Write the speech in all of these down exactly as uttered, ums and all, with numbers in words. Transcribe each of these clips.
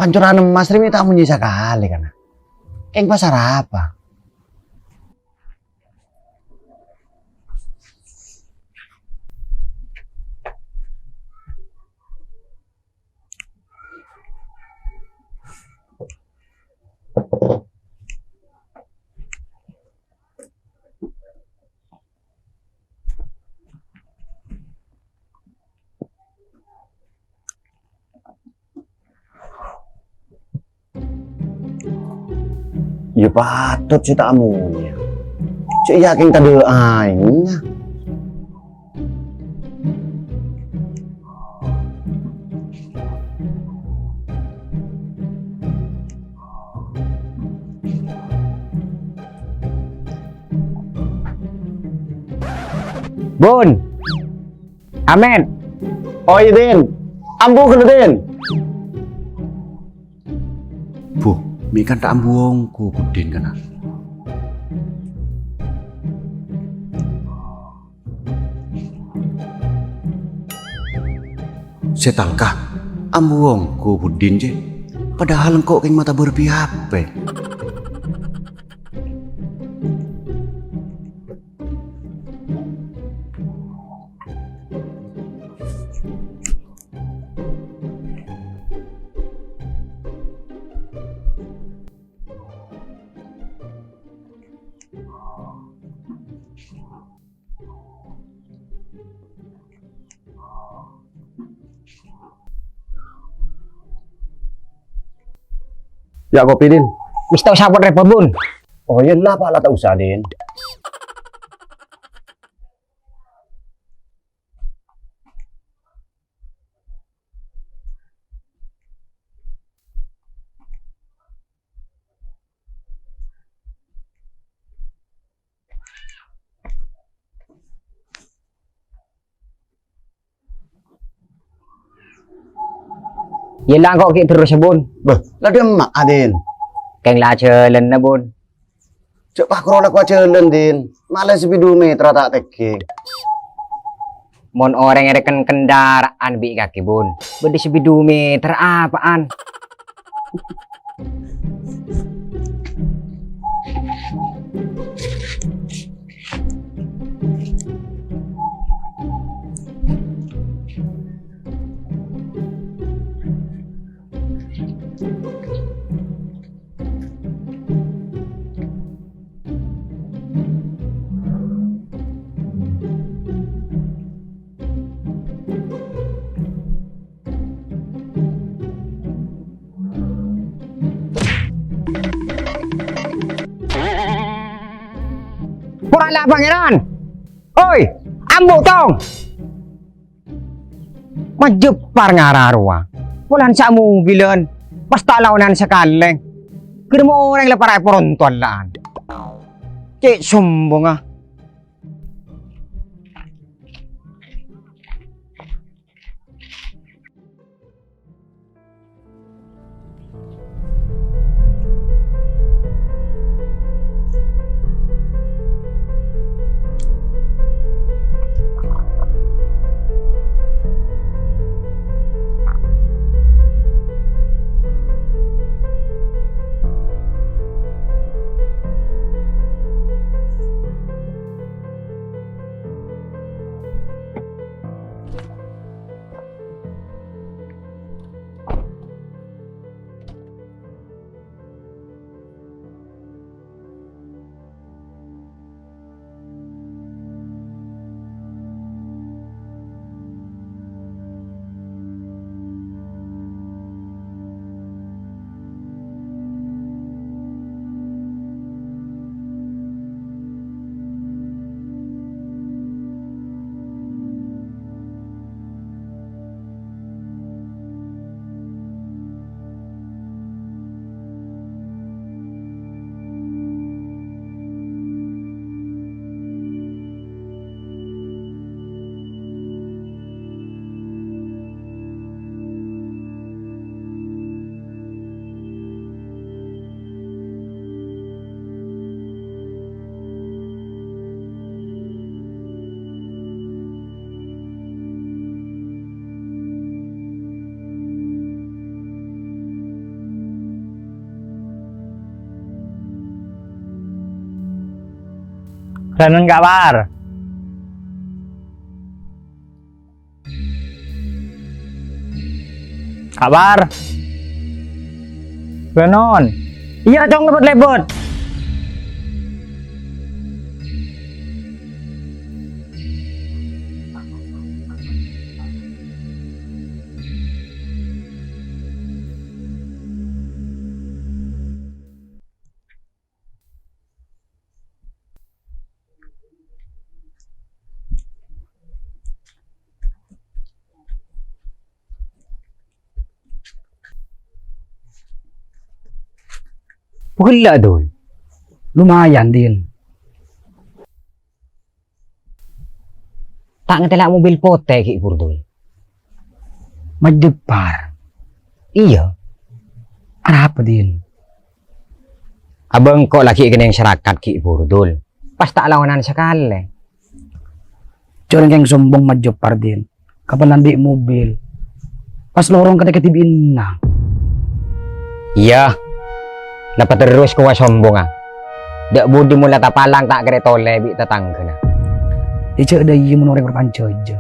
Pancoran emmas rè mè' ta' monyè sakalè, kana'. Kèng pas arapa? Iyâ patot sè ta' amonyèya. Sè yakin tadâ' aèngnga. Bun. Amin. Oh iyâ, Din. Ambu ghâllu, Din. Bu, mè' kan ta' ambu ongghu budin kana'. Sè talka, ambu ongghu budin, jè. Padahal engko' kèng matabâr bi-, apè. Yâ, kopi, Din. Wis ta' osa pot-repot, Bun. Oh, iyâ, la, Pa', la ta' osa, Din. Yâ, la engko' ghi' terros, Bun. Bâh, la dimma'a, Din? Kèng la ajhâlânna, Bun. Jhâ' pakro la kowa ajhâlân, Din. Ma'lè sapèdu meter ta' tèngghi. Mon orèng èrèken kendaraan bi' kakè, Bun. Bâdâ sapèdu meter apaan? Pora la, Pangèran! Oi, ambu, tong! Majepar ngara rowa. Polana sè amobilan, pas ta' laonan sakalè. Ghârmo orèng la para èporonto alla'an. Cè' sombongnga. Bâ'na, Kak Par. Kak Par. Bâ'na. Iyâ, Cong, lebet-lebet. Bughellâ', Dul. Lumayan, Din. Ta' ngatèla' mobil potè ghi' bhuru, Dul. Majepar. Iyâ. Arapa, Din? Abâ' engko' la ghi' kennèng sarakat ghi' bhuru, Dul. Pas ta' laonan sakalè. Jhâ' rèng kèng sombong majepar, Din. Kapan andi' mobil. Pas lorong kadhi-kadhi binna. Iyâ. Napa terros kowa sombongnga? Dâ' budi mola tapalang ta' kèra tolè bi' tatangghâna. Iyâ, jhâ' dâ' iyâ mon orèng rè panjhâjâ.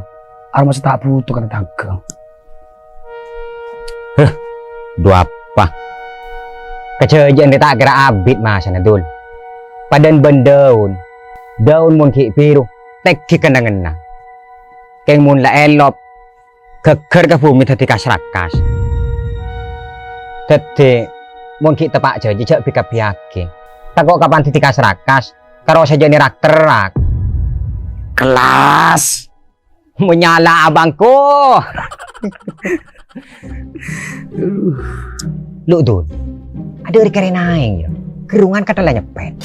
Aromasa ta' bhuto ka tatangghâ. Heh, dhu apa? Kajhâjâ'ân rè ta' kèra abit masana, Dul. Padâ'ân bân dâun. Dâun mon ghi' bhiru, tèngghi kennengnganna. Kèng mon la èlop, ghâgghâr ka bhumè dhâddhi kas-rakas. Dhâddhi, mon ghi' teppa' jhâjhi, jhâ' bi-kabbhiyaghi. Tako' kapan dhâddhi kas-rakas, karo sajâna rak-terrak. Kelas. Menyala abangku. Lu, Dul. Adâ' rè-kèrè naèng, yâ. Gerrungan kadhâlla nyeppèt.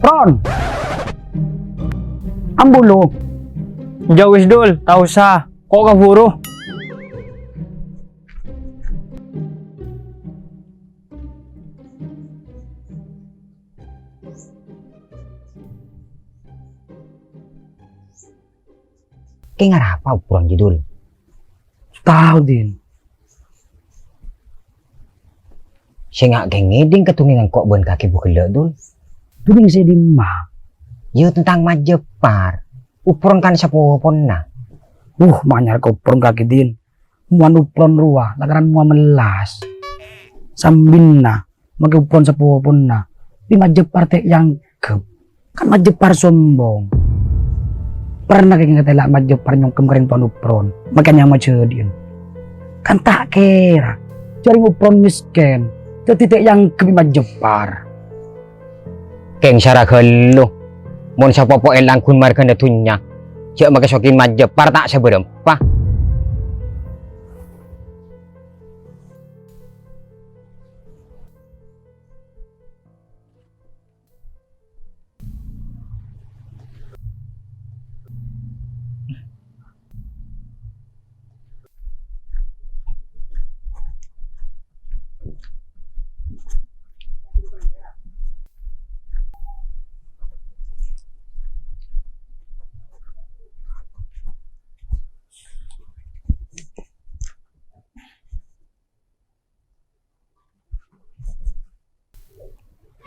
Pron. Ambu lu. Jhâ' wis, Dul, ta' osa. Ko' kabhuru. Kèng arapa Upron, Dul? Tao, Din. Sènga' kèng ngèdhing ka dungngèngan ko' bân kakè bughellâ', Dul. Dungngèng sè dimma? Yâ, tentang Majepar. Upron kan sapopona. Uh, manyar ka Upron kakè, Din. Mowan Upron rowa, lakaran mowa mellas. Sambinna, makè Upron sapopona. Bi' Majepar ta' èangghep. Kan Majepar sombong. Pernah kèng ngatèla' Majepar nyongkem ka rèng towana Upron, makè nyama jhâdhi'ân. Kan ta' kèra. Jhâ' rèng Upron mèskèn, dhâddhi ta' èangghep bi' Majepar. Kèng sara ghâllu, mon sapopo èlang ghun marghâna dhunnya, jhâ' makè soghi Majepar ta' sabârâmpa.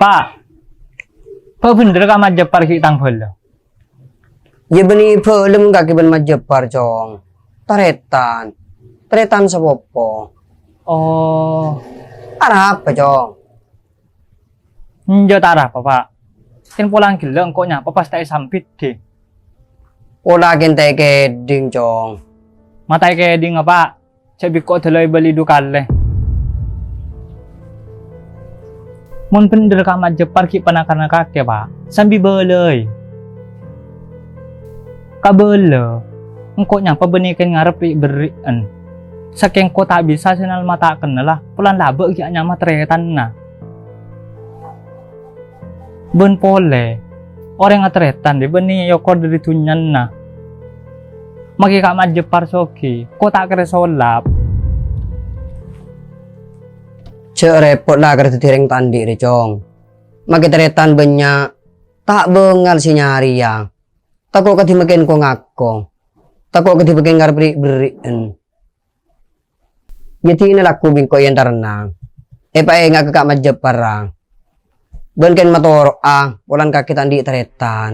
Pa', bâ' bhender ka Majepar ghi' tang bhâlâ. Yâ bânnè bhâlâ mon kakè bân Majepar, Cong. Tarètan. Tarètan sapopo. Oh. Arapa, Cong? Enjâ' ta' arapa, Pa'. Kèng polana ghellâ' engko' nyapa pas ta' èsambit, Dhi. Pola kèng ta' èkèdhing, Cong. Ma' ta' èkèdhinga, Pa'. Jhâ' bi' ko' dâlâ èbâli du kalè. Mon bhender ka Majepar ghi' panakarna kakè, Pa', sambi bâlâi. Kabâlâ, engko' nyapa bânnè kèng ngarep ri'-berri'ân. Sakèng ko' ta' bisa sè nalma ta' kennalla, polana la bâ' ghi' anyama tarètanna. Bân polè, orèng ataretan dhi' bânnè èokor dhâri dhunnyana. Makè Ka' Majepar soghi, ko' ta' kèra solap. Jhâ' rèpot la kèra dhâddhi rèng ta' andi' rè, Cong. Makè taretan bânnya', ta' bângal sè nyarèya. Tako' kadhi makèn ko-ngako. Tako' kadhi makèn ngarep ri'-berri'en. Jhâ' dinah lagghu bi' engko' èentarana. Èpaènga' ka Ka' Majepar ra. Bân kèng matoro'a, polana kakè ta' andi' taretan.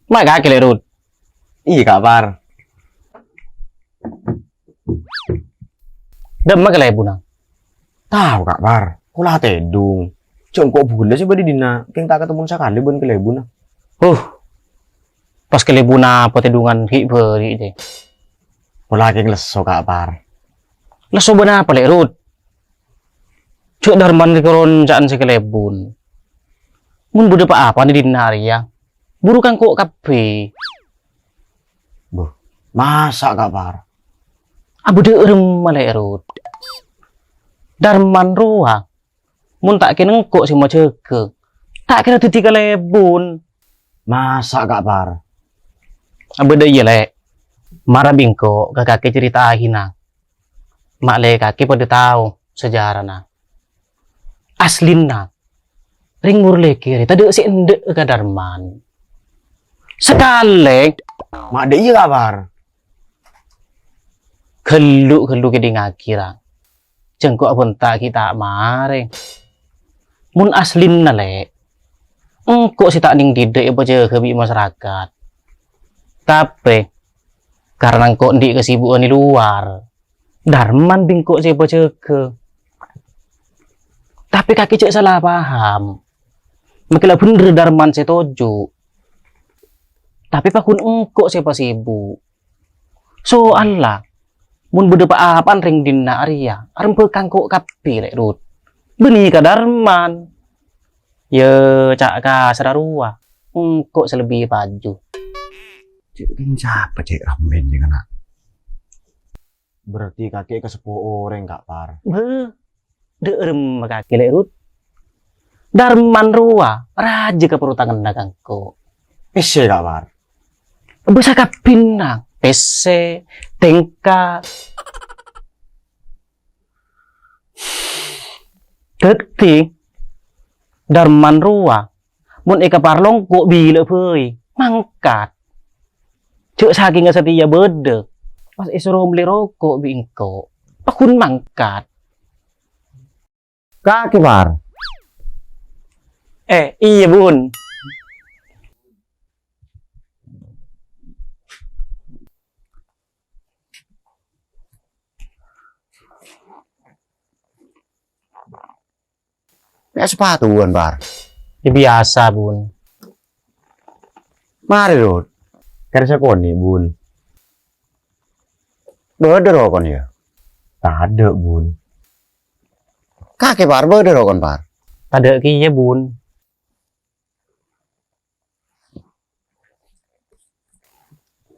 Ma' kakè, Lè' Rut? Iyâ, Ka' Par. Dâ'emma kalèbunna? Tao, Ka' Par. Ko' la tèdung. Jhâ' engko' bulâ sè bâdâ dinna', kèng ta' katemmo sakalè bân kalèbunna. Huh. Pas kalèbunna apa tèdungan ghi' bâri' dè. Ko' la kèng lesso, Ka' Par. Lesso bân apa, Lè' Rut? Jhâ' Darman rèya karonca'an sè kalèbun. Mon bâdâ pa-apana è dinna' rèya, buru ka engko' kabbhi. Bâh, masa', Ka' Par? Abâ' dâ'remma, Lè' Rut? Darman rowa, mon ta' kèng engko' sè majâgâ, ta' kèra dhâddhi kalèbun. Masa', Ka' Par? Abâ' dâ' iyâ, Lè'. Mara bi' engko' ka kakè carèta'aghi, Nang. Ma' lè kakè padâ tao sajarana. Aslina, rèng Morlèkè rè tadâ' sè endâ' ka Darman. Sakalè, ma' dâ' iyâ, Ka' Par. Ghellu-ghellu kèdingngaghi, ra. Jhâ' engko' abhânta ghi' ta' marè. Mon aslina, Lè', engko' sè ta' nèng dhidhâ' èpajâgâ bi' masarakat. Tapè, karna engko' andi' kasibukan è lowar, Darman bi' engko' sè èpajâgâ. Tapè kakè jhâ' sala paham. Makè la bhendher Darman sè toju'. Tapè paghun engko' sè pasibu'. Soalla, mon bâdâ pa-apana rèng dinna' rèya, arembhâ ka engko' kabbhi, Lè' Rut. Bânnè ka Darman. Yâ, ca' kasarra rowa, engko' sè lebbi paju. Cè' kèng sapa cè' rammèn jhâ' ngèna? Berarti kakè kaseppo orèng, Ka' Par. Bâh, dâ'remma kakè, Lè' Rut? Darman rowa, rajâ kaparlo tanganna ka engko'. Pèssè, Ka' Par? Bâ' sakabbhiyânna, pèssè, tèngka. Dhâddhi, Darman rowa, mon èkaparlo engko' bilâ bhâi, mangkat. Jhâ' sakènga satèya bâdâ, pas èsoro mellè roko' bi' engko', paghun mangkat. Kakè, Par. Eh, iyâ, Bun. Mè' sapatuwan, Par. Yâ, biyasa, Bun. Marè, Rut. Kèra sakonè', Bun. Bâdâ rokon, yâ? Tadâ', Bun. Kakè, Par, bâdâ rokon, Par? Tadâ' kèya, Bun.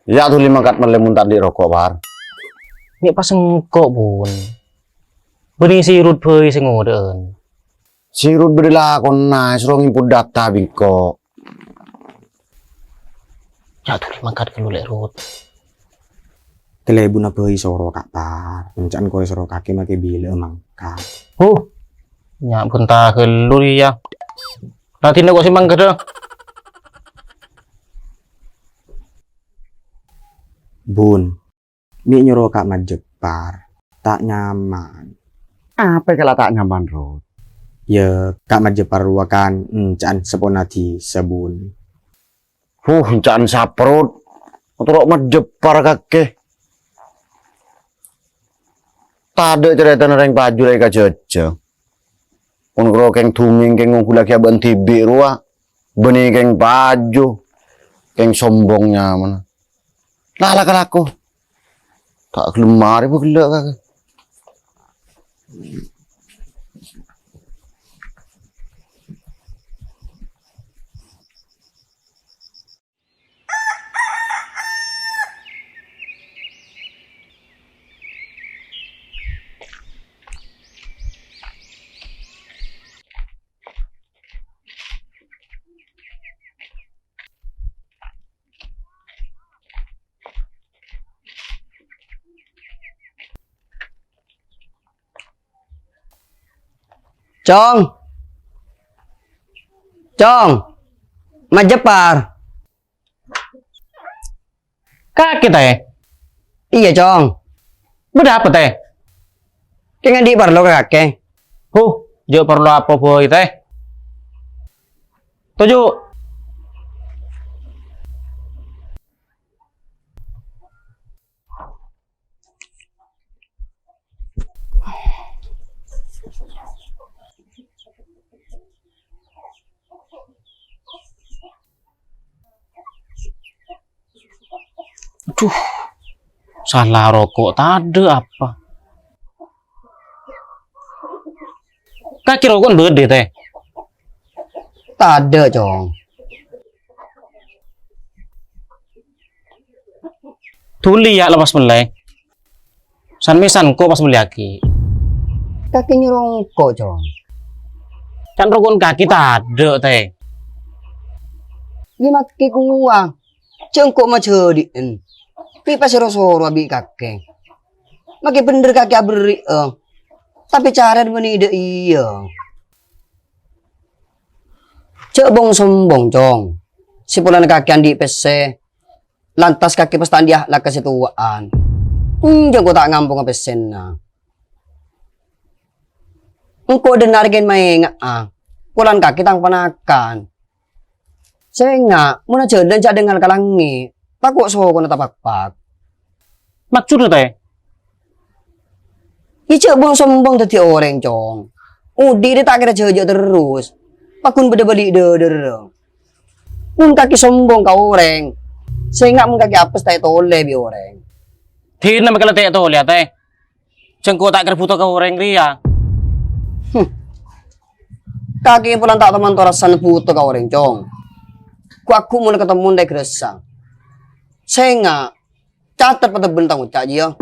Yâ, dhuli mangkat mellè mon ta' andi' roko', Par. Mè' pas engko', Bun. Bânnè si Rut bhâi sè ngodâ'ân. Si Rut bâdâ lakona, èsoro ngèmpor data bi' engko'. Yâ, dhuli mangkat ghâllu, Lè' Rut. Kalèbunna bhâi soro, Ka' Par. Enca'na ko' èsoro kakè makè bilâ mangkat. Huh, nya' bhunta ghâllu rèya. Ladhinna ko' sè mangkat, dâ. Bun, mè' nyoro Ka' Majepar, ta' nyaman. Apa kala ta' nyaman, Rot? Ya, Ka' Majepar rowa kan enca'an sapona'a dhisa, Bun. Huh, enca'an sapa, Rot? Toro' Majepar kakè. Tadâ' carètana rèng paju rè kajhâjhâ. Pon karo kèng dhungèng kèng ngongghulaghi abâ'na dhibi' rowa. Bânnè kèng paju. Kèng sombong nyamana. La, la, kalako. Ta' ghellem marè bâ ghellâ' kakè. Cong. Cong. Majepar. Kakè, Tè? Iyâ, Cong. Bâdâ apa, Tè? Kèng andi' parlo ka kakè. Huh, jhâ' parlo apa bhâi, Tè. Toju'. Aduh, sala roko' tadâ' apa? Kakè roko'na bâdâ, Tè? Tadâ', Cong. Dhuli, yâ, la pas mellè. San-mèsan engko' pas mellèyaghi. Kakè nyoro engko', Cong. Kan roko'na kakè tadâ', Tè. Iyâ, makè kowa. Jhâ' engko' majhâdi'ân. Mè' pas èro-soro bi' kakè. Makè bhender kakè aberri'â. Tapè carana bânnè dâ' iyâ. Jhâ' bong-sombong, Cong. Sè polana kakè andi' pèssè, lantas kakè pas ta' andi' akhlak ka sè towa'an. Enjâ' engko' ta' ngamponga pèssèna. Engko' dâ' enna' rè kèng maènga'a, polana kakè tang ponakan. Sènga', mon ajhâlân jhâ' dhângal ka langngè', tako' sokona tapakpak. Maksodda, Tè? Iyâ, jhâ' bong-sombong dhâddhi orèng, Cong. Odi' rè ta' kèra jhâjhâ terros. Paggun bâdâ bâli' dâdârrâ. Mon kakè sombong ka orèng, sènga' mon kakè apes ta' ètolè bi' orèng. Dinah makè la ta' ètolè, Tè? Jhâ' engko' ta' kèra bhuto ka orèng rèya. Hmm. Kakè polana ta' toman torasan bhuto ka orèng, Cong. Ghu-, aghu' mon la katemmo ndâ' è Grasa. Sènga', catet patebbhân tang oca' jiyâ.